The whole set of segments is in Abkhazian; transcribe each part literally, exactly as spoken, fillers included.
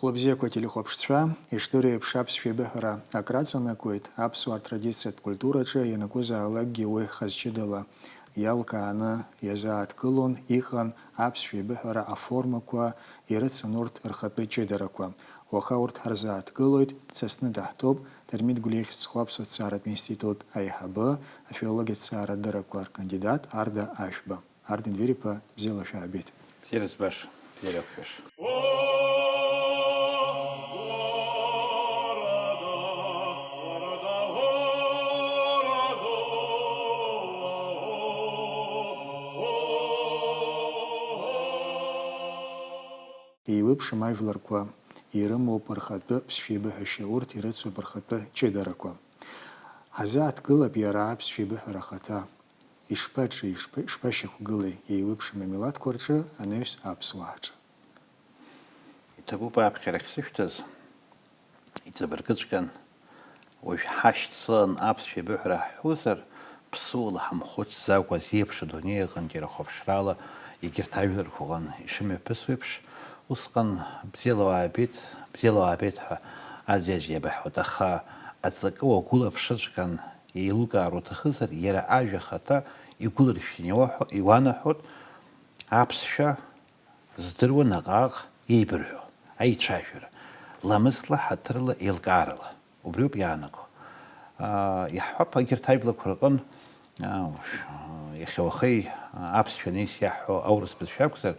Лыбзиақәа телехәаԥшцәа, ишдыру еиԥш, аԥсшәа еибыҳәара акраҵанакуеит аԥсуаа ртрадициатә культураҿы ианакәызаалакгьы уи хаз-ҷыдала иалкааны иазааҭгылон, иҟан аԥсшәа еибыҳәара аформақәа ирыцын урҭ рхатәы ҷыдарақәа. Уаха урҭ ҳарзааҭгылоит, Сасны даҳҭоуп, Дырмит Гәлиа ихьӡ зху аԥсуа ҭҵааратә институт аиҳабы, афилологиатә ҭҵаарадырақәа ркандидат Арда Ашәба. Арда Енвер-иԥа, бзиала шәаабеит. Бзиара збаша, бзиара иақәшәаша. Еиуеиԥшым ажәларқәа ирымоуп рхатәы ԥсшәеибыҳәашьа, урҭ ирыцуп рхатәы ҷыдарақәа. Ҳазааҭгылап иара аԥсшәеибыҳәара ахаҭа. Ишԥаҿи, ишԥа-, ишԥашьақәгылеи еиуеиԥшым амилаҭқәа рҿы анаҩс аԥсуаа ҳҿы? Иҭабуп аԥхьара ахьсышәҭаз, иҵабыргыҵәҟьан, уажә ҳашьцылан аԥсшәа еибыҳәара ҳҳәозар, ԥсыуала ҳамхәыцӡакәа зеиԥш адунеи аҟынтә иара хәаԥшрала егьырҭ ажәларқәа ыҟан ишымҩаԥысуеиԥш, усҟан бзиала уаабеит, бзиала уаабеит ҳәа аӡәи-аӡәи иабаҳҳәоит, аха аҵакы уагәылаԥшыҵәҟьан, еилукаар уҭахызар, иара ажәа ахаҭа игәыларшәны иуаҳәо-, иуанаҳәоит, аԥсшәа здыруа наҟ-ааҟ иеибырҳәо аицәажәара, ламысла, ҳаҭырла, еилкаарала. Убриоуп иаанаго. Аа, иаҳҳәап, егьырҭ ажәлақәа рҟын, аа, иахьа уахеи, аа, аԥсшәа анаҩс иаҳҳәо аурыс бызшәа акәзар,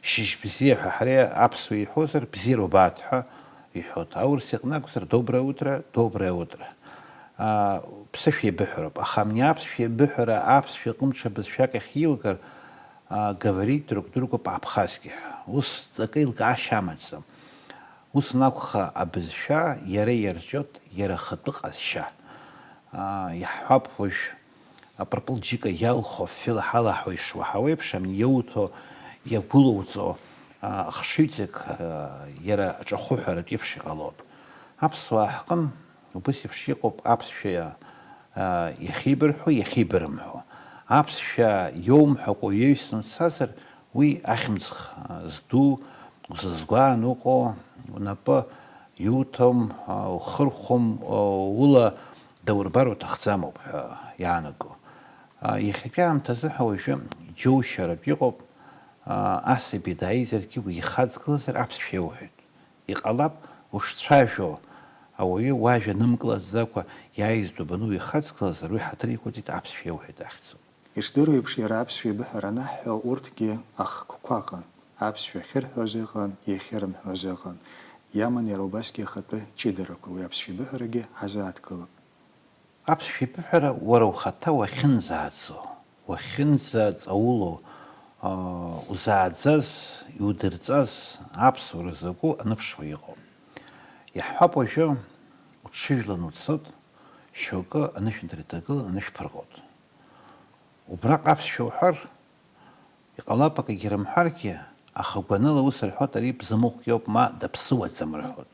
шьыжь бзиа ҳәа ҳара аԥсуа иҳәозар, бзиара убааит ҳәа иҳәоит. Аурыс иҟны акәзар, доброе утро, доброе утро. Аа, ԥсышәа еибыҳәароуп, аха абни аԥсшәа еибыҳәара аԥсшәа аҟынтә ҽа бызшәак ахьиугар, аа, говорить друг другу по-абхазски ҳәа. Ус ҵакы еилкаашьа амаӡам. Ус анакәха, абызшәа иара иарҿиоит иара ахатәы ҟазшьа. Аа, иаҳҳәап, уажә апырпыл џьыка иалху афҩы лаҳалаҳауа ишуаҳауеиԥш, амни иауҭо, иагәылоуҵо, аа, ахшыҩҵак, аа, иара аҿахәы ҳәа аратә еиԥш иҟалоит. Аԥсуаа ҳҟын убыс еиԥш иҟоуп аԥсшәа, аа, иахьеибырҳәо, иахьеибырымҳәо. Аԥсшәа иоумҳәакәа уиаҩсны уцазар, уи ахьымӡӷ, аа, зду, узызгәааны уҟоу, унапы иуҭом, аа, ухырхәом, аа, ула даурбар уҭахӡамоуп ҳәа иаанаго. Аа, иахьатәи аамҭазы ҳәа уажәы џьоушьаратә иҟоуп, аа, асаби дааизаргьы уихаҵгылазар аԥсшәа иауҳәоит. Иҟалап, ушцәажәо ауаҩы уажәа нымкылаӡакәа иааиз дубаны уихаҵгылазар, уи ҳаҭыр иқәиҵеит, аԥсшәа иауҳәеит ахьӡуп. Ишдыру еиԥш, иара аԥсшәа еибыҳәара анаҳҳәо, урҭгьы ахкқәа ыҟан, аԥсшәа ахьырҳәоз ыҟан, иахьырымҳәоз ыҟан. Иаман иара убасгьы ахатәы ҷыдарақәа, уи аԥсшәа еибыҳәарагьы ҳазааҭгылап. Аԥсшәа еибыҳәара уара ухаҭа уахьынӡааӡо, уахьынӡаҵауло, аа, узааӡаз, иудырҵаз аԥсуара закәу аныԥшуа иҟоуп. Иаҳҳәап, уажәы уҽыжәлан уцот, шьоукы анышәынҭра иҭагылан анышә ԥырҟот. Убраҟа аԥсшәа уҳәар, иҟалап акгьы рымҳәаргьы, аха гәаныла ус рҳәоит, ари бзамыҟәгьоуп, ма даԥсыуаӡам рҳәоит.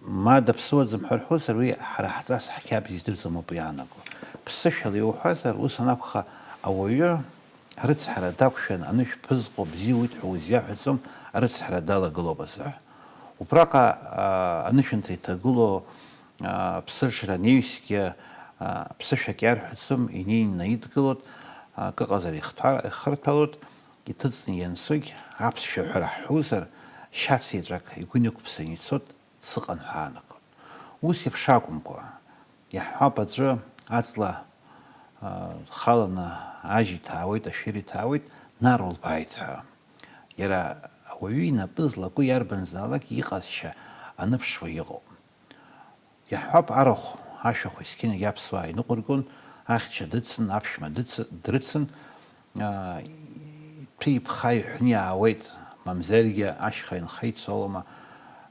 Ма даԥсыуаӡам ҳәа рҳәозар, уи ҳара ҳҵас ҳқьабз издырӡом ауп иаанаго. Ԥсышәала иуҳәозар, ус анакәха, ауаҩы рыцҳара дақәшәан, анышә ԥызҟо бзиа уит ҳәа узиаҳәаӡом, арыцҳара далагылоуп азыҳәа. Убраҟа, аа, анышәынҭра иҭагылоу, аа, ԥсыжра неҩсгьы, аа, ԥсышәак иарҳәаӡом, инеины инаидгылоит, акы ыҟазар ихҭәар-, ихырҭәалоит, иҭыҵны ианцогь аԥсшәа ҳәа раҳҳәозар, шьац еҵәак игәы инықәԥсаны ицоит, сыҟан ҳәа аанагоит. Ус еиԥш акәымкәа, иаҳҳәап, аӡәы аҵла, аа, халаны ажь иҭаауеит, ашәыр иҭаауеит, нар улбааит ҳәа. Иара ауаҩы инапы злаку иарбанзаалак иҟазшьа аныԥшуа иҟоуп. Иаҳҳәап, арахә ашәахә есқьынагь аԥсуаа иныҟәыргон, ахьча дыцын, аԥшәма дыц-, дрыцын, аа, иҭәы-иԥха иҳәны иаауеит, мамзаргьы ашьха инхеит соума,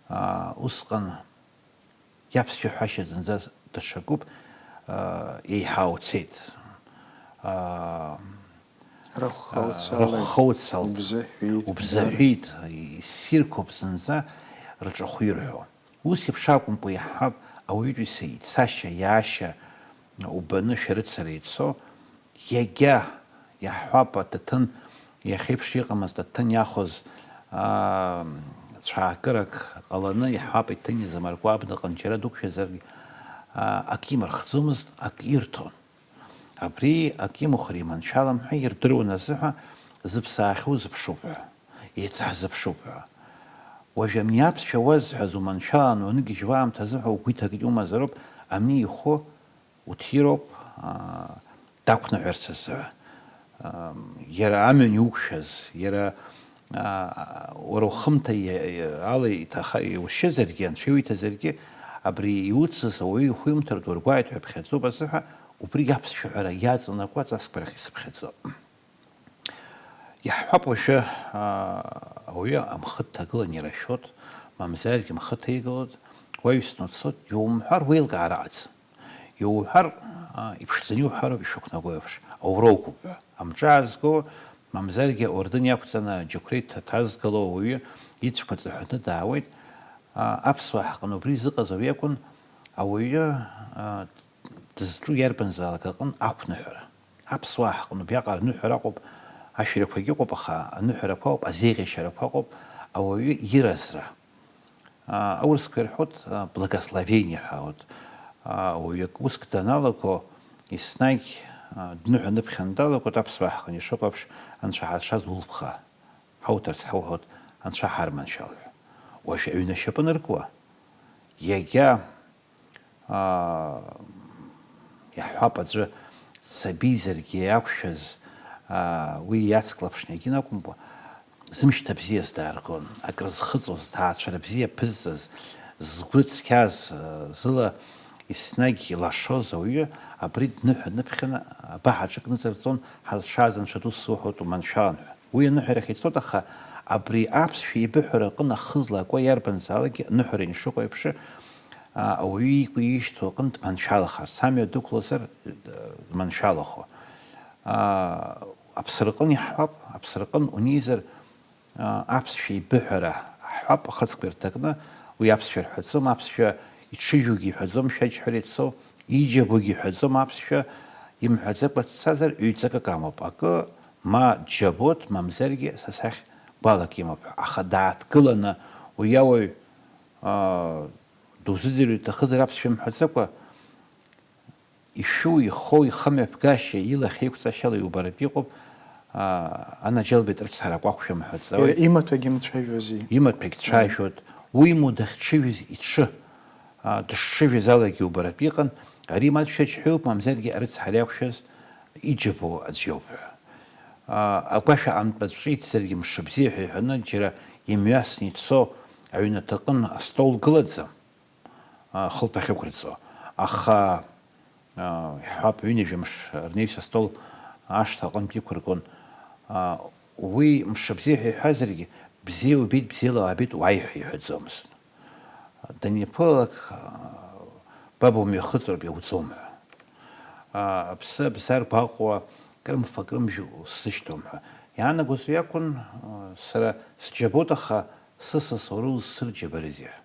аа, усҟан иаԥсшәа ҳәашьа зынӡа даҽакуп, аа, еиҳа уцеит. Аа, рахәха уцалеит, рахәха уцалт, убзаҳәит, убзаҳәит, ссирқәоуп зынӡа рҿахәы ирҳәо. Ус еиԥш акәымкәа, иаҳҳәап, ауаҩытәыҩса ицашьа, иаашьа убаны шәарыцара ицо, иагьа, иаҳҳәап, аҭаҭын иахьеиԥш иҟамызт, аҭаҭын иахоз, аа, цәаакырак ҟаланы, иаҳҳәап, иҭынчӡам, аргәаабнаҟынтә џьара дықәшәазаргьы, а, ак имырхӡомызт, ак ирҭон. Абри ак имухыр иманшәалам ҳәа ирдыруан азыҳәа, зыԥсаахьоу зыԥшуп ҳәа, еицаҳзыԥшуп ҳәа. Уажә амни аԥсшәа уазҳәаз уманшәалан уаныгьежьуа аамҭазы ҳәа угәы иҭакит, иумазароуп, амни ихәы уҭироуп, аа, дақәныҳәарц азы. Ам, иара амҩан иуқәшәаз, иара, аа, уара ухымҭа иа-, иа-, ала иҭаха-, иушьызаргьы, анцәа иуиҭазаргьы, абри иуцыз ауаҩы ихәимҭартә уаргәааит ҳәа иԥхьаӡоуп азыҳәа, убригь аԥсшәа ҳәара иаҵанакуа аҵасқәа рахь исыԥхьаӡоуп. Иаҳҳәап уажәы, аа, ауаҩы амхы дҭагылан иара шәоит, мамзаргьы мхы ҭеигалоит, уаҩсны уцоит, иумҳәар уеилкаара ыҟаӡам. Иуҳәар, аа, иԥшӡаны иуҳәароуп ишақәнаго еиԥш, аура уқәуп ҳәа. Амҿы аазго, мамзаргьы ауардын иақәҵаны аџьықәреи ҭаҭазгало ауаҩы ицәқәа ҵаҳәаны даауеит. Аа, аԥсуаа ҳҟны убри зыҟаз ауаҩы акәын, ауаҩы, аа, дызҿу иарбанзаалак аҟын ақәныҳәара. Аԥсуаа ҳҟны убриаҟара аныҳәара ыҟоуп, ашәарақәагьы ыҟоуп, аха аныҳәарақәа ыҟоуп, азеиӷьашьарақәа ыҟоуп, ауаҩы иразра. А, аурысқәа ирҳәоит, а, благословение ҳәа, вот, а, уаҩы акы уск даналаго, еснагь, а, дныҳәа-ныԥхьаны далагоит, аԥсуаа ҳҟны ишыҟоу еиԥш, анцәа ҳазшаз улԥха ҳауҭарц ҳауҳәоит, анцәа ҳарманшәал ҳәа. Уажә аҩны ашьапы аныркуа, иагьа, аа, иаҳҳәап, аӡәы сабизаргьы иақәшәаз, аа, уи иацклаԥшны егьин акәымкәа, зымшьҭа бзиаз дааргон, акрызхыҵуаз, ҭаацәара бзиа ԥызҵаз, згәы цқьаз, аа, зыла еснагь илашоз ауаҩы абри дныҳәа-ныԥхьаны абаҳаҿык ныҵарҵон, ҳазшаз анцәа ду суҳәоит уманшәалан ҳәа. Уи аныҳәарахь ицоит, аха абри аԥсшәа еибыҳәара аҟын ахы злаку иарбанзаалакгьы аныҳәара ишыҟоу еиԥш, а, ауаҩы иикуа ишьҭоу аҟынтә дманшәалахарц, амҩа дықәлозар, д-, дманшәалахо. А, Аԥсраҟын иаҳҳәап, Аԥсраҟын унеизар, а, аԥсшәа еибыҳәара ҳҳәап, ахыцқәа ирҭакны, уи аԥсшәа рҳәаӡом, аԥсшәа иҽыжәугьы иҳәаӡом, шәаџьҳәара ицо, иџьабугьы иҳәаӡом, аԥсшәа имҳәаӡакәа дцазар, ҩ-ҵакык амоуп, акы, ма џьабот, мамзаргьы са сахь гәалак имоуп ҳәа. Аха дааҭгыланы уи ауаҩ, аа, дузыӡырҩыр иҭахызар аԥсшәа мҳәаӡакәа, ишәу, ихоу, ихымҩаԥгашьа, илахь еиқәҵашьала иубартә иҟоуп, аа, анаџьалбеит рыцҳарак уақәшәа мҳәаӡаои? Иара имаҭәагьы мцәажәози? Имаҭәагь цәажәоит. Уимоу дахьҽыжәыз иҽы, аа, дышҽыжәыз алагьы иубартә иҟан, ари ма дшәаџьҳәаҩуп, мамзаргьы арыцҳара иақәшәаз иџьабо аӡә иоуп ҳәа. Аа, агәашә аҟынтә аӡә ҿиҭзаргьы мшыбзиа ҳәа иҳәаны, џьара имҩасны ицо аҩнаҭаҟын астол гылаӡам, аа, хылԥа ахьықәырҵо. Аха, аа, иаҳҳәап, ҩынҩажәа мш рнаҩс астол ашҭа аҟынтә иқәыргон. Аа, уи мшыбзиа ҳәа иҳәазаргьы, бзиа убеит, бзиала уаабеит, уааи ҳәа иҳәаӡомызт. Даниԥылалак, аа, баб умҩахыҵроуп, иауӡом ҳәа. Аа, аԥсы абзар гәаҟуа, крымфа-крымжә усзышьҭом ҳәа. Иаанагоз уи акәын, аа, сара сџьабот, аха сысас уара узсырџьабарызеи ҳәа.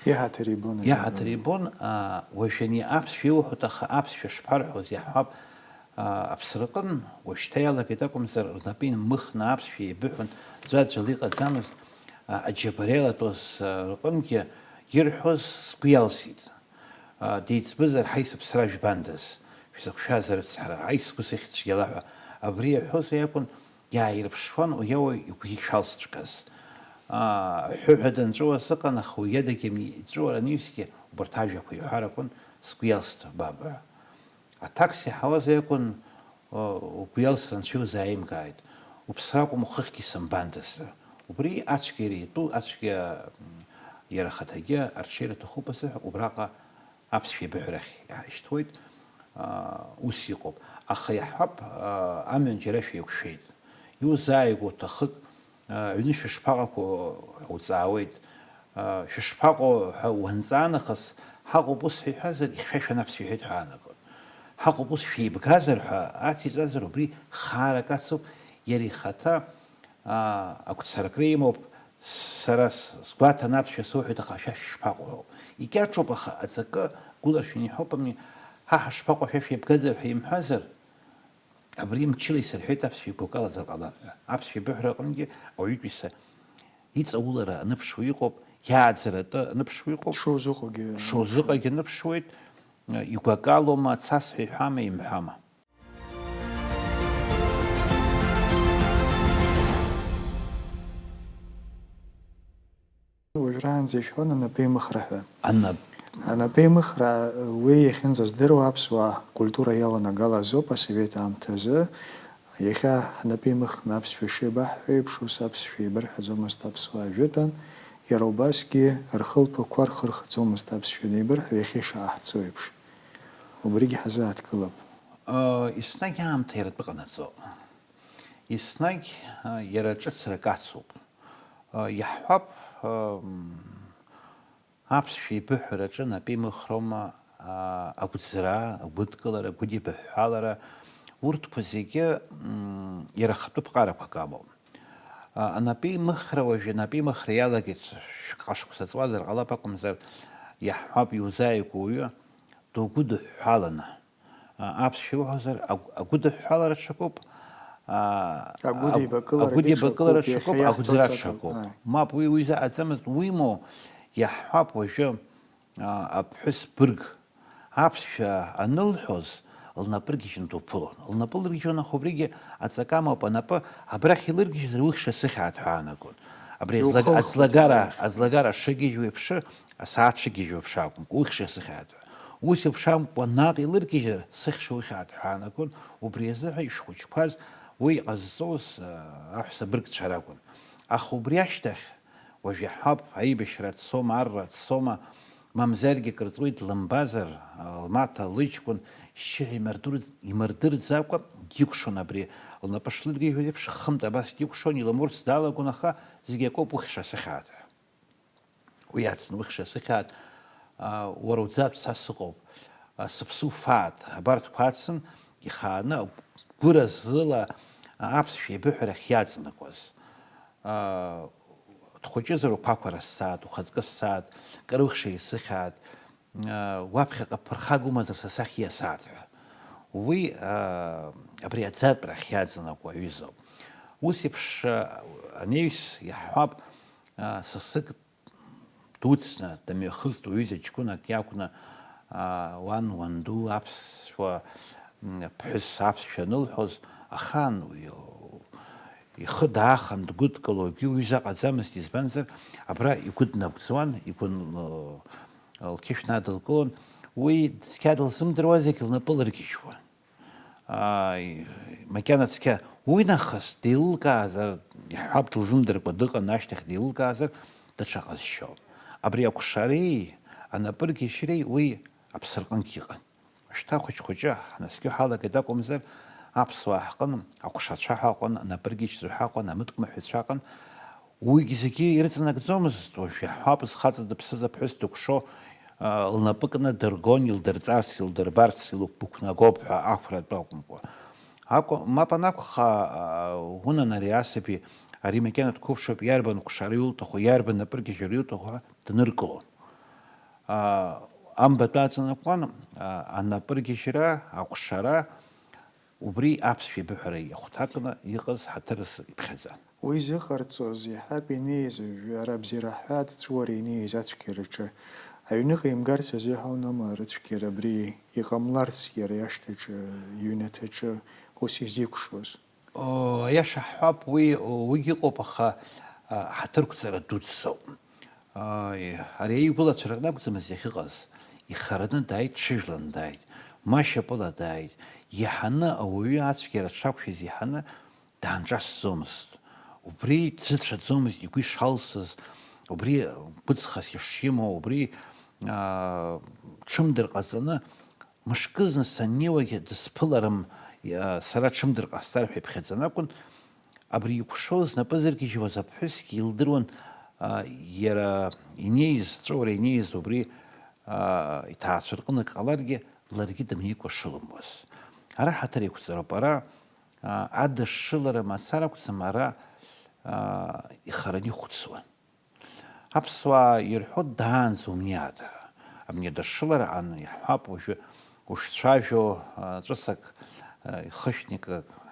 Иаҳаҭыр ибон. Иаҳаҭыр ибон, аа, уажәы ани аԥсшәа иуҳәоит, аха аԥсшәа шԥарҳәоз, иаҳҳәап, аа, Аԥсраҟын уажәшьҭа иалагеит акәымзар, рнапы инмыхны аԥсшәа еибыҳәон, ӡәаӡәала иҟаӡамызт, аа, аџьабара иалатәоз, аа, рҟынгьы ирҳәоз сгәы иалсит. Аа, деиҵбызар, ҳаи, сыԥсра жәбандаз, шәзықәшәаз арыцҳара, аи, сгәы сыхьцәгьала ҳәа, абри иаҳәоз уи акәын, иааирԥшуан уи ауаҩ игәы ишалсҵәҟьаз. Аа, аҳәыҳәа данҵәуаз ыҟан, аха уи иадагьы ами, иҵәуара анаҩсгьы убарҭ ажәақәа иҳәар акәын, сгәы иалсҭа, баба. Аҭакс иаҳауаз уи акәын, о, угәы иалсра анцәа иузааимгааит, уԥсра акәым, ухыхьгьы сымбандаз ҳәа. Убри ацәгьара итәу, ацәгьа, м, иара ахаҭагьы арҽеира аҭахуп азыҳәа, убраҟа аԥсшәа еибыҳәарахь иҳашьҭуеит, аа, ус иҟоуп. Аха иаҳҳәап, аа, амҩан џьара шәеиқәшәеит. Иузааигәоу ҭахык, аа, аҩны шәышԥаҟақәоу ҳәа уҵаауеит. Аа, шәышԥаҟоу ҳәа уанҵаа нахыс, ҳаҟоуп ус ҳәа иҳәазар, ихьшәашәан аԥсшәа иҳәеит ҳәа аанагон. Ҳаҟоуп ус шәеибгазар ҳәа ациҵазар, убри хаарак ацуп, иара ихаҭа, аа, агәцаракра имоуп, сара с-, сгәаҭан аԥсшәа соуҳәеит, аха шәа шәышԥаҟоу ҳәа. Икьаҿуп, аха аҵакы гәыларшәны иҳәоуп, ами, ҳа ҳашԥаҟоу, шәа шәеибгазар ҳәа имҳәазар, абри мчыла исырҳәеит аԥсшәа игәыкалазар ҟалап ҳәа. Аԥсшәа еибыҳәара аҟынгьы ауаҩытәыҩса Иҵаулара аныԥшуа иҟоуп, иааӡаратәы аныԥшуа иҟоуп. Дшузыҟоугьы. Дшузыҟагьы аныԥшуеит, игәакалома, цас ҳәа иҳәама, имҳәама. Уажәраанӡа ишәҳәон анапеимыхра ҳәа. Анап- Анапеимыхра, уи иахьынӡаздыруа аԥсуаа культура иаланагала азоуп асовет аамҭазы. Иахьа ҳнапеимыхны аԥсшәа шеибаҳҳәо еиԥш, ус аԥсшәа еибырҳәаӡомызт аԥсуаа жәытәан, иара убасгьы рхылԥақәа рхырхӡомызт аԥсшәа анеибырҳәо иахьа ишааҳҵо еиԥш. Убригьы ҳазааҭгылап. Ыы, еснагь аамҭа иаратәы ҟанаҵоуп. Еснагь, ыы, иара ҿыцрак ацуп. Ыы, иаҳҳәап, ыы, аԥсшәа еибыҳәараҿы анапеимыхроума, аа, агәӡра, агәыдкылара, агәыдибаҳәҳәалара, урҭқәа зегьы, мм, иара ахатәы ԥҟарақәак амоуп. А, анапеимыхра уажәы, анапеимыхра иалагеит, шәҟа шықәса ҵуазар ҟалап акәымзар, иаҳҳәап, иузааигәоу уаҩы дугәыдыҳәҳәаланы. А, аԥсшәа иуҳәозар, агә-, агәыдыҳәҳәалара ҽакуп, а, агәыдибакыларагьы агәыдибакылара ҽакуп, ҽакуп, иахьа иаҳҭо агәӡра ҵакуп. Ҽакуп. Ааи. Мап, уи, уи заҟаӡамызт, уимоу, иаҳҳәап уажәы, а, аԥҳәыс бырг аԥсшәа анылҳәоз, лнапы ргьежьны дуԥылон. Лнапы лыргьежьуан, аха убригьы аҵакы амоуп, анапы абрахь илыргьежьызар, уи хьшьа сыхьаат ҳәа аанагон. Абри аӡлаг-, иухылхуеит аӡлагара, абрахь. Аӡлагара шыгьежьуа еиԥш, асааҭ шыгьежьуа еиԥш акәымкәа, уи хьшьа сыхьаат ҳәа. Ус еиԥш амкәа, наҟ илыргьежьыр, сыхьшьа ухьаат ҳәа аанагон, убри азыҳәа ишхәыҷқәаз уи иҟазҵоз, а, аҳәса быргцәа ракәын. Аха убри ашьҭахь, уажә иаҳҳәап, аибашьра ацома, арра ацома, мамзаргьы акыр ҵуеит, длымбазар, лмаҭа, лыҷкәын, шьшьыҳәа имырдырӡ-, имырдырӡакәа дикәшон абри, лнапы шлыргьежьуаз еиԥш, хымт абас дикәшон, илымурц далагон, аха зегь акоуп, ухьша сыхьаат ҳәа. Уи ацын, ухьша сыхьаат, а, уара уӡатә са сыҟоуп, а, сыԥсы уфаат, абарҭқәа ацын, ихааны агәыразыла аԥсшәа еибыҳәарахь иаҵанакуаз. Аа, дхәыҷызар уқәақәара ссааит, ухаҵкы ссааит, кыр ухьша исыхьаат, аа, уаԥхьаҟа ԥырхага умазар са сахь иасааит ҳәа. Уи, аа, абри аӡатәрахь иаҵанакуа аҩызоуп. Ус еиԥш, аа, анаҩс иаҳҳәап, аа, сасык дуцны дымҩахыҵт уаҩыза ҷкәынак иакәны, аа, уан, уанду аԥсуа, м, ԥҳәыс аԥсшәа анылҳәоз, ахаан уи, ихы даахан дгәыдкыло, егьи уҩыза ҟаӡамызт, избанзар, абра игәы днагәӡуан, игәы н-, лқьышә надылкылон, уи цқьа дылзымдыруазаргь лнапы лыргьежьуан. Ааи, макьана цқьа уи нахыс деилылкаазар, иаҳҳәап, дылзымдыркәа дыҟан, ашьҭахь деилылкаазар, даҽа ҟазшьоуп. Абри акәшареи анапыргьежьреи уи аԥсырҟынгь иҟан. Шьҭа хәыҷ-хәыҷы ҳнаскьо ҳалагеит акәымзар, аԥсуаа ҳҟын, акәшацәа ҳәа ыҟан, анапыргьежьцәа ҳәа ыҟан, амыткәмаҳәацәа ыҟан, уигь зегьы ирыҵанакӡомызт, уажә иаҳҳәап, зхаҵа дыԥсыз аԥҳәыс дыкәшо, а, лнапы кны дыргон, илдырҵарц, илдырбарц, илықәнагоуп ҳәа ахәратә акәымкәа. Акәы-, мап анакәха, а, унан ари асаби, ари макьана дқәыԥшуп, иарбан кәшара иуҭаху, иарбан напыргьежьра иуҭаху ҳәа дныркылон. А, амбатәы аҵанакуан, а, анапыргьежьра, акәшара, убри аԥсшәа еибыҳәара иахәҭакны иҟаз ҳаҭырс иԥхьаӡан. Уи зыҟарҵоз иаҳҳәап, инеиз, ара абзиара ҳҳәа, дҵәыуара инеиз ацәгьараҿы. Аҩныҟа имгарц азыҳәа аума рыцәгьара абри иҟамларц иара иашҭаҿы, иҩнаҭаҿы ус изикәшоз? О, аиаша ҳҳәап, уи, уигь ыҟоуп, аха, а, ҳаҭырқәҵара дуӡӡоуп. Ааи, ари аигәылацәа рҟны акәӡамызт иахьыҟаз. Ихараны дааит, дҽыжәланы дааит, ма шьапыла дааит. Иаҳаны ауаҩы ацәгьара дшақәшәаз иаҳаны даанҿасӡомызт. Убри дзыцәаӡомызт игәы ишалсыз, убри гәыҵхас ишимоу, убри, аа, ҽымдыр ҟаҵаны, мышкызны саннеиуагь дысԥыларым, иа-, сара ҽымдыр ҟасҵар ҳәа иԥхьаӡаны акәын. Абри икәшоу знапы зыргьежьуаз аԥҳәысгьы илдыруан, аа, иара инеиз, ҵәыуара инеиз убри, аа, иҭаацәа рҟынтә ак ҟаларгьы, ларгьы дымнеикәа шылымуаз. Ара ҳаҭыр еиқәҵароуп, ара, аа, адышшылара мацара акәӡам, ара, аа, ихараны ихәыцуан. Аԥсуаа ирҳәо, даанӡа умниаҭ. Абни адышшылара ан-, иаҳҳәап, уажәы ушцәажәо, а, ҵәыцак, а, ихышәҭ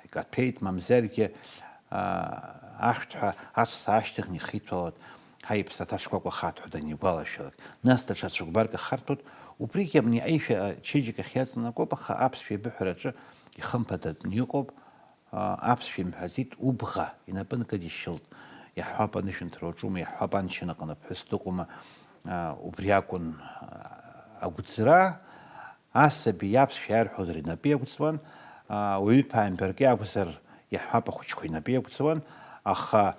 икаҭәеит, мамзаргьы, ахьҭҳәа аҵәца аашьҭыхны ихиҭәалоит, ҳаи, иԥсаҭа шкәакәа хаҭәҳәа данигәалашәалак, нас даҽа цәыкәбарк ахарҭәоит, убригьы абни аишәа ачеиџьыка ахь иаҵанакуп, аха аԥсшәа еибыҳәараҿы ихымԥадатәны иҟоуп, аԥсшәа имҳәаӡеит, убӷа инапы нкыдишьылт, иаҳҳәап, анышәынҭра уаҿума, иаҳҳәап, аншьан аҟны аԥҳәыс дыҟоума, убри акәын агәӡра. Асаби иаԥсшәа иарҳәозар инапы иақәҵуан, уаҩы ԥаимбарк иакәзар, иаҳҳәап, ахәыҷқәа инапы иақәҵуан, аха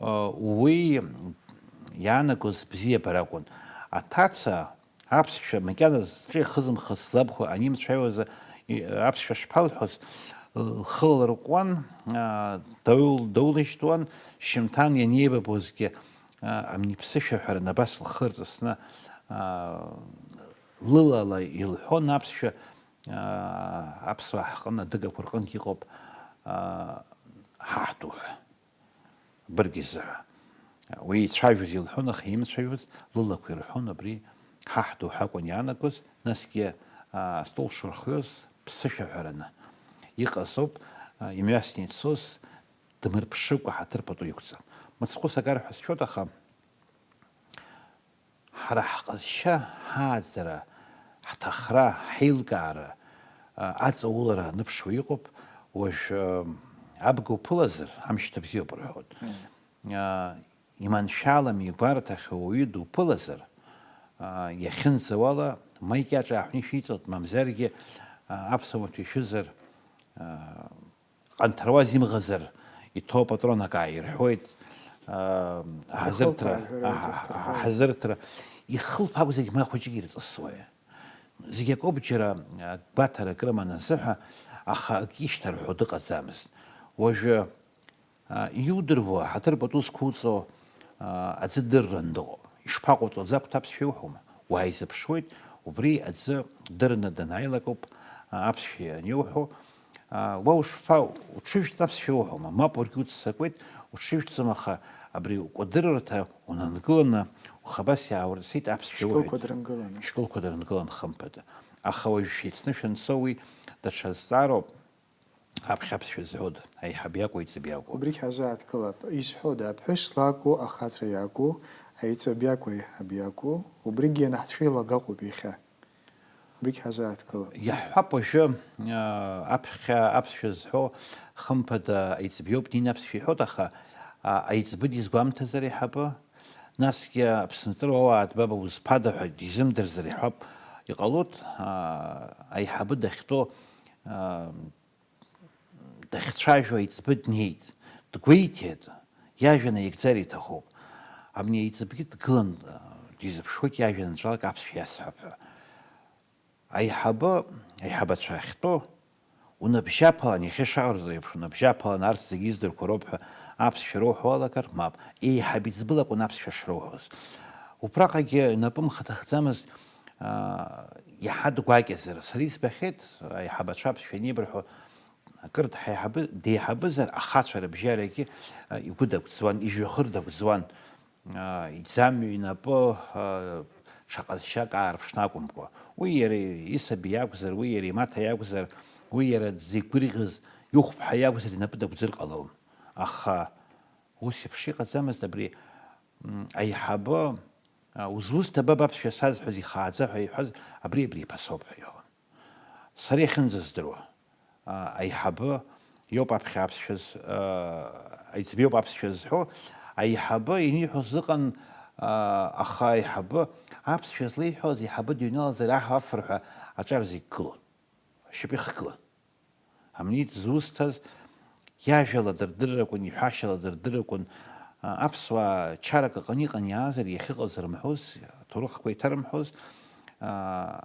уи иаанагоз бзиабара акәын. Аҭаца аԥсшәа макьана зҿы ихызымхыз злабхәа анимцәажәоз, аԥсшәа шԥалҳәоз, лхы ларҟәуан, доулышьҭуан, шьымҭан ианеибабозгьы, амни ԥсышәаҳәаран абас лхы рҵысны, лылала илҳәон аԥсшәа, аа, аԥсуаа ҳҟны адыгақәа рҟынгьы иҟоуп, аа, ҳаҳ ду ҳәа, бырг изыҳәа. Уи ицәажәоз илҳәон, аха имцәажәоз лылақәа ирҳәон, абри ҳаҳ ду ҳәа акәын иаанагоз, насгьы, аа, астол шырхиоз ԥсышәаҳәараны иҟаз ауп, аа, имҩасны ицоз, дмырԥшыкәа ҳаҭыр пату иқәҵан. Мыцхәы сагар ҳәа сшәоит, аха ҳара ҳҟазшьа, ҳааӡара, ҳҭахра, ҳеилкаара, а, аҵаулара аныԥшуа иҟоуп. Уажә, а, абга уԥылазар, амшьҭа бзиоуп рҳәоит. Мм. А, иманшәалам игәарҭахьоу уаҩы дуԥылазар, а, иахьынӡауала, ма икьаҿ ааҳәны ишәиҵоит, мамзаргьы, а, аԥсуа маҭәа ишәызар, а, Ҟанҭаруаз имӷазар, иҭоу апатрон акы ааирҳәуеит, аа, аҳазырҭра, Ихылԥа, аҳа-, аҳа-, аҳазырҭра. Ихылԥа акәзаргь, ма хәыҷык ирҵысуеи? Зегь акоуп, џьара, а, гәаҭарак рыман азыҳәа, аха акы ишьҭарҳәо дыҟаӡамызт. Уажәы, а, иудыруа, ҳаҭыр пату зқәуҵо, а, аӡы дырран дыҟоуп. Ишԥаҟауҵо, аӡы ақәҭаԥсшәа иуҳәома? Уааизыԥшуеит, убри аӡы дырны данааилак ауп, а, аԥсшәа аниуҳәо. А, уа ушԥа, уҽыжәҵ аԥсшәа уҳәома? Мап, уаргьы уццакуеит, уҽыжәҵӡом, аха абри укәадырырҭа унангыланы, ухы абас иааурҵеит, аԥсшәа уҳәеит. Шькылқәа дрынгыланы. Шькылқәа дрынгылан, хымԥада. Аха уажә шәеицны шәанцо уи даҽа зҵаароуп, аԥхьа аԥсшәа зҳәода, аиҳаб иакәу, аиҵб иакәу? Убригь ҳазааҭгылап, изҳәода, аԥҳәыс лакәу, ахаҵа иакәу, аиҵб иакәу, аиҳаб иакәу, убригь ианаҳцәеилак ыҟоуп иахьа. Убригь ҳазааҭгылап. Иаҳҳәап уажәы, аа, аԥхьа аԥсшәа зҳәо, хымԥада, аиҵб иоуп, дин аԥсшәа иҳәоит, аха, аа, аиҵбы дизгәамҭазар аиҳабы? Насгьы Аԥсынҵры уауаа ҭбаба узԥада ҳәа дизымдырзар иҳәап, иҟалоит, аа, аиҳабы дахьтәоу, аа, дахьцәажәо аиҵбы днеит, дгәеиҭеит, иажәа наигӡар иҭахуп. Абни аиҵбгьы дгылан, дизыԥшуеит, иажәа нҵәалак аԥсшәа иасҳәап ҳәа. Аиҳабы, аиҳабацәа ахьтәоу, унабжьаԥалан, иахьа ишаҟарҵо еиԥш, унабжьаԥалан, арҭ зегьы издырқәо роуп ҳәа аԥсшәа роуҳәо уалагар, мап, еиҳаб иӡбылакәын аԥсшәа шроуҳәоз. Убраҟагьы инапы мхаҭахӡамызт, аа, иаҳа дгәакьазар. Сара избахьеит, аиҳабацәа аԥсшәа анеибырҳәо, акыр дҳаиҳабы-, деиҳабызар, ахацәа рыбжьарагьы, а, игәы дагәӡуан, ижәҩахыр дагәӡуан, а, иӡамҩа инапы, а, ҽа ҟазшьак аарԥшны акәымкәа. Уи иара исаби иакәзар, уи иара имаҭа иакәзар, уи иара дзеигәырӷьаз ихәԥҳа иакәзар, инапы дагәӡыр ҟалон. Аха ус еиԥш иҟаӡамызт абри, м, аиҳабы, а, узусҭа баб аԥсшәа сазҳәаз ихааӡа ҳәа иҳәаз, абри, абри иԥасоуп ҳәа иҳәон. Сара иахьынӡаздыруа, а, аиҳабы иоуп аԥхьа аԥсшәа з-, а, аиҵбы иоуп аԥсшәа зҳәо, аиҳабы ианиҳәоз ыҟан, а, аха аиҳабы аԥсшәа злеиҳәоз аиҳабы дыҩналазар аҳ афырҳәа аҿар зегь гылон. Ашьапы ихгылан. Амнит зусҭаз иажәала дырдырракәын, иҳәашьала дырдырракәын, а, аԥсуаа чарак аҟны иҟан иаазар, иахьыҟаз рымҳәоз, аҭоурыхқәа иҭарымҳәоз, а,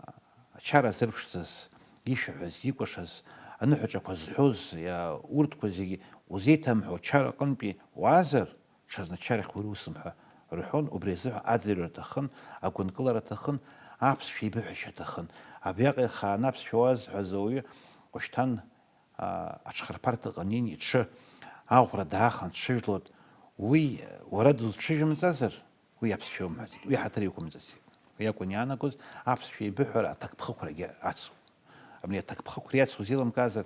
ачара зырԥшӡаз, ишәаҳәаз, икәашаз, аныҳәаҿақәа зҳәоз, иа-, урҭқәа зегьы узеиҭамҳәо ачара аҟынтәи уаазар, ҽазны ачарахь уара усымҳәа, рҳәон, убри азыҳәа аӡырҩра аҭахын, агәынкылара аҭахын, аԥсшәа еибыҳәашьа аҭахын. Абриаҟа ихааны аԥсшәа уазҳәаз ауаҩы, уашьҭан, аа, аҽхырԥарҭаҟа анеин иҽы аӷәра даахан дҽыжәлоит, уи уара дузҽыжәымҵазар, уи аԥсшәа умҳәаӡеит, уи ҳаҭыр иқәымҵаӡеит. Уи акәын иаанагоз, аԥсшәа еибыҳәара аҭакԥхықәрагьы ацу. Абни аҭакԥхықәра иацу узеилымкаазар,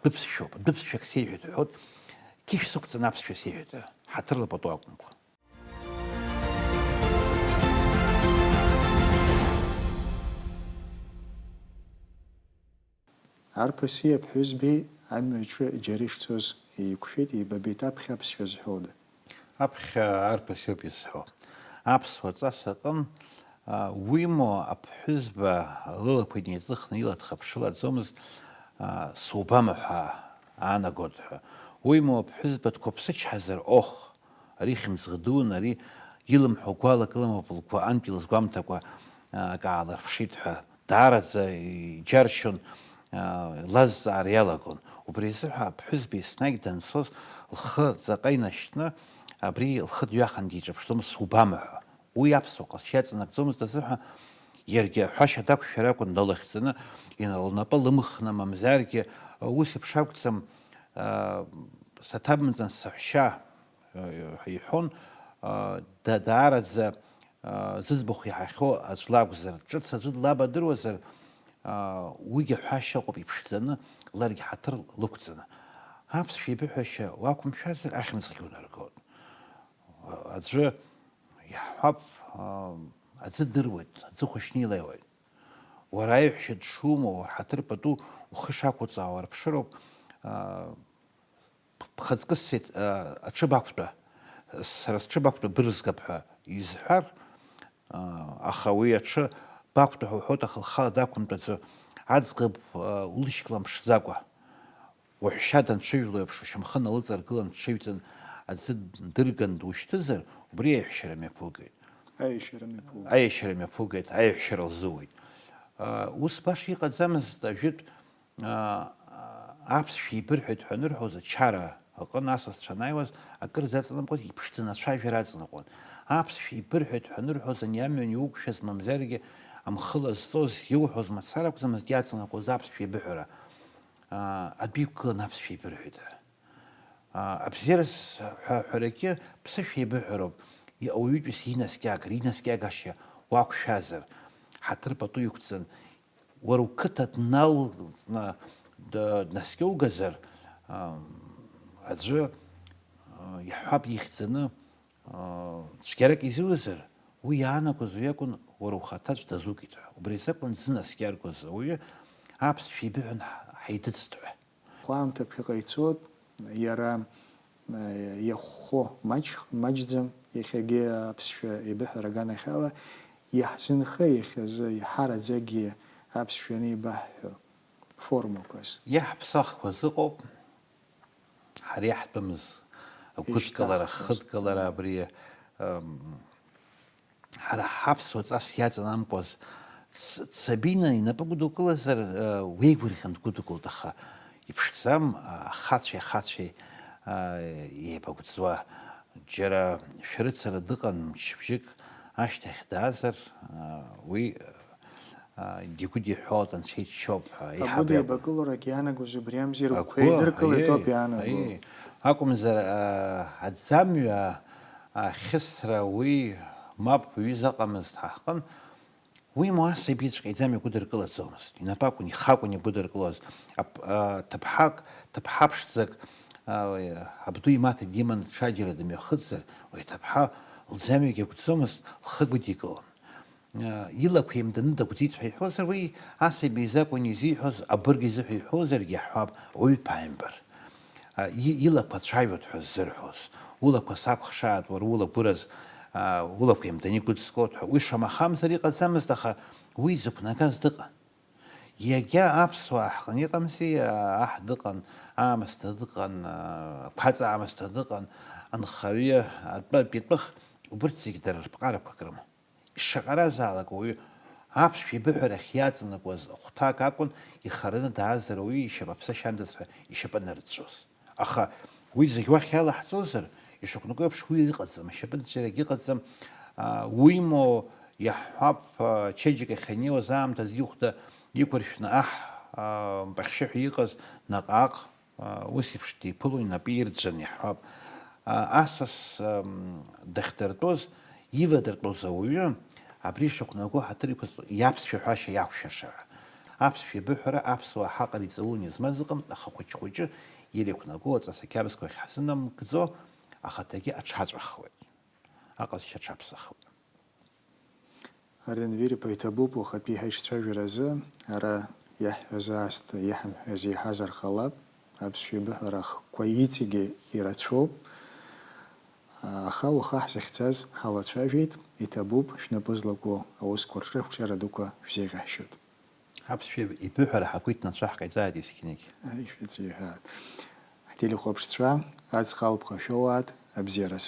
дәыԥсшәоуп, дәыԥсшәак сеиҳәеит ҳәоит, Қьышә сықәҵаны аԥсшәа сеиҳәеит, ҳаҭырла пату акәымкәа. Арԥыси аԥҳәызбеи амҩаҿы џьара ишцоз еиқәшәеит, еибабеит, аԥхьа аԥсшәа зҳәода? Аԥхьа арԥыс иоуп изҳәо. Аԥсуа ҵас аҟын, а, уимоу аԥҳәызба лылақәа инеиҵыхны ила дхыԥшылаӡомызт, а, субама ҳәа аанагоит ҳәа. Уимоу аԥҳәызба дқәыԥсычҳазар, оҳ, ари хьымӡӷ дуун, ари илымҳәо гәалак ыламоуп, лгәы антәи лызгәамҭакәа, а, акы аалырԥшит ҳәа. Даараӡа иџьаршьон, лазҵаара иалагон. Убри азыҳәа аԥҳәызба еснагь данцоз лхы ҵаҟа инашьҭны, абри лхы дҩахан диҿаԥшӡомызт, субама ҳәа. Уи аԥсуа ҟазшьа иаҵанакӡомызт азыҳәа, иаргьы аҳәашьа дақәшәар акәын, налыхьӡаны, лнапы лымхны, мамзаргьы, ус еиԥш акәӡам, саҭабымҵан саҳәшьа, ҳәа иҳәон, да-, даараӡа, зыӡбахә иаҳахьоу аӡә лакәзар, ҿыц аӡәы длабадыруазар, уигьы ҳәашьа ыҟоуп иԥшӡаны, ларгьы ҳаҭыр лықәҵаны. Аԥсшәа еибыҳәашьа уақәымшәазар, ахьымӡӷгьы унаргоит. Аӡәы иаҳҳәап, аӡы дыруеит, аӡы хәышьны илеиуеит. Уара аиҳәшьа дшумоу, уара ҳаҭыр пату ухы шақәуҵаауа рыԥшыроуп, бхаҵкы ссеит, аҽы бақәтәа, сара сҽы бақәтәа бырзгап ҳәа изҳәар, аха уи аҽы бақәтәа ҳәа уҳәоит, аха лхала дақәымтәаӡо, аӡӷаб улышьклам ԥшӡакәа, уаҳәшьа данҽыжәло еиԥш, ушьамхы налыҵаргылан дҽыжәҵан аӡы дырган душьҭызар, убри аиҳәшьара мҩаԥугеит. Аиашьара мҩаԥугеит. Аиашьара мҩаԥугеит, аиҳәшьара лзууеит. Ус баша иҟаӡамызт ажәытә Аԥсшәа еибырҳәеит ҳәа анырҳәоз ачара аҟын асасцәа анааиуаз акыр заҵанакуаз иԥшӡаны ацәажәара аҵанакуан. Аԥсшәа еибырҳәеит ҳәа анырҳәоз ани амҩан иуқәшәаз мамзаргьы амхы лазҵоз иуҳәоз мацара акәӡамызт иаҵанакуаз аԥсшәа еибыҳәара. Адәы иқәгылан аԥсшәа еибырҳәеит ҳәа. Абзиараз ҳәа аҳәарагьы ԥсышәа еибыҳәароуп, ауаҩытәыҩса инаскьагара, инаскьагашьа уақәшәазар, ҳаҭыр пату иқәҵан, уара уқыҭа дналҵны днаскьоугазар, аӡәы иаҳҳәап, ихьӡаны цәгьарак изиуазар, уи иаанагоз уи акәын, уара ухаҭа аӡә дазугеит ҳәа. Убри азакәын зынаскьа иаргоз ауаҩы аԥсшәа ибыҳәан ҳаидыҵт ҳәа. Хәаамҭа ԥхьаҟа ицоит, иара иахәхо маҷ-, маҷӡам, иахьагьы аԥсшәа еибыҳәара аганахьала, иаҳзынха иахьазы иҳараӡакгьы аԥсшәа анеибаҳҳәо формақәаз. Иаҳԥсахқәаз ыҟоуп, ҳара иаҳтәымыз агәыдкылара, ишьҭаҳхуаз. Ахыдкылара абри, ам, Ҳара ҳаԥсуа ҵас иаҵанамкуаз Ц-, Сабина инапы гәыдукылазар, уеигәырӷьан дгәыдукылт, аха иԥшӡам, ахацәеи ахацәеи еибагәӡуа. Џьара шәарыцара дыҟан, мчыбжьык ашьҭахь даазар, уи дигәыдиҳәалт, анцәа иччоуп ҳәа. Агәыдеибакыларагь иаанагоз убри амзи, рыгәқәа еидыркылеит ауп иаанаго. Акәымзар, аӡамҩа Ахьысра уи мап уҩыза ыҟамызт ҳа ҳҟын. Уимоу, асабиҵәҟьа иӡамҩа гәыдыркылаӡомызт. Инапы акәын, ихы акәын игәыдыркылоз. Ап-, а, ҭыԥҳак, ҭыԥҳа ԥшӡак, а, абду имаҭа диманы ҽаџьара дымҩахыҵзар, уи аҭыԥҳа лӡамҩагьы акәӡомызт, лхы гәыдикылон. А, илақәа еимданы дагәӡит ҳәа иҳәозар, уи асаби изакәын изиҳәоз, абырг изыҳәа иҳәозаргьы иаҳҳәап, ауаҩы ԥааимбар. А, и-, илақәа цәажәоит ҳәа ззырҳәоз, улақәа сакәхшааит, уара улагәыраз, а, улақәа еимданы игәыдскылоит ҳәа, уи шамахамзар иҟаӡамызт, аха уи зықәнагаз дыҟан. Иагьа аԥсуаа ҳҟны иҟамзи, а, аҳ дыҟан, аамысҭа дыҟан, а, ақәаҵа аамысҭа дыҟан, анхаҩы, атәы, атәитәых, убырҭ зегь дара рыԥҟарақәак рыман. Ишаҟаразаалак ауаҩы аԥсшәа ибыҳәарахь иаҵанакуаз ахәҭак акәын, ихараны даазар ауаҩы ишьапаԥса шьандаз ҳәа ишьапы анырҵәоз. Аха уи зегь уахь иалаҳҵозар, ишақәнаго еиԥш уи ыҟаӡам, ашьапыҵәцарагь ыҟаӡам, аа, уимоу, иаҳҳәап, аа, чеиџьыка ахьанеиуаз аамҭазы ихәда иқәыршәны аҳ, аа, мпахьшьы ҳәа иҟаз наҟ-ааҟ, Ус еиԥш диԥыло инапы ирӡәӡәан иаҳҳәап. Асас дахьдыртәоз, ивадыртәоз ауаҩы абри ишақәнаго ҳаҭыр иқәызҵо иаԥсшәа ҳәашьа иақәшәаша ҳәа. Аԥсшәа еибыҳәара аԥсуаа ҳаҟара иҵалуны измаз ыҟамызт, аха хәыҷ-хәыҷы Ир иқәнаго аҵас ақьабзқәа ахьҳзынамгӡо ахаҭагьы аҽаҵәахуеит, аҟазшьа аҽаԥсахуеит. Арен Вириԥа иҭабуп уахатәи ҳаишьцәажәаразы, ара иаҳҳәаз аасҭа иҳамҳәаз еиҳазар ҟалап, аԥсшәа еибыҳәара ахқәа иҵегьы ирацәоуп, аха уаха ҳзыхьӡаз ҳалацәажәеит, иҭабуп, шәнапы злаку аусқәа рҿы шәҿиара дуқәа шәзеиӷьаҳшьоит. Аԥсшәа еибыҳәара ҳақәиҭны ацәа ҳкаиӡааит есқьынагь. Аишәаҵә иҳәаат. Ҳтелехәаԥшцәа, аҵх алԥха шәоуаат, абзиараз.